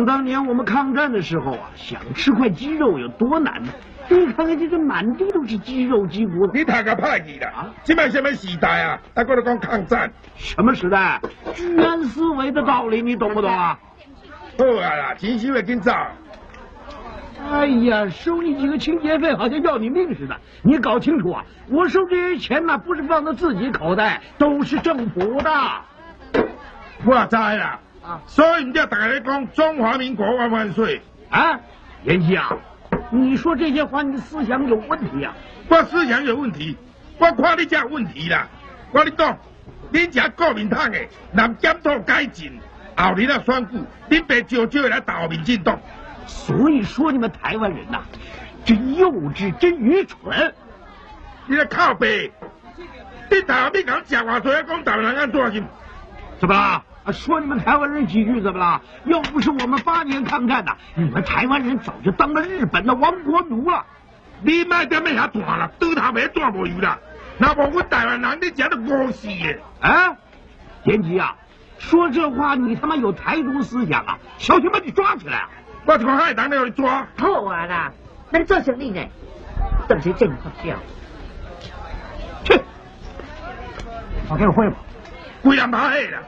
當年我們抗戰的時候啊，想吃塊雞肉有多難呢？你看看這個滿地都是雞肉雞骨。你讀甲歹去啦！這擺啥物時代啊？還閣咧講抗戰？什麼時代？居安思危的道理，你懂不懂啊？好啊啦，錢收會緊走。哎呀，收你幾個清潔費，好像要你命似的。你搞清楚啊，我收這些錢呢，不是放到自己口袋，都是政府的。我知啦，所以毋才逐家咧講中華民國萬萬歲。啊，嚴熙啊，你說這些話，你的思想有問題啊！我思想有問題，我看你才有問題啦。我跟你講，恁這國民黨的，若毋檢討改進，後日仔選舉，恁爸少少會來投民進黨。所以說你們台灣人吶，真幼稚，真愚蠢。你咧靠北，你台灣你講食偌濟，講台灣人按怎是？怎麼啦？說你們台灣人幾句怎麼啦？要不是我們8年抗戰吶，你們台灣人早就當了日本的亡國奴了。你莫踮咧遐彈啦，刀頭袂彈無油啦。若無阮台灣人，你這都餓死的。啊，嚴吉啊，說這話你他媽有台獨思想啊！小心把你抓起來啊！我是看會當予你抓。好啊啦，咱做生意呢，都毋是正發笑。去，我給你會吧。規人拍戲啦。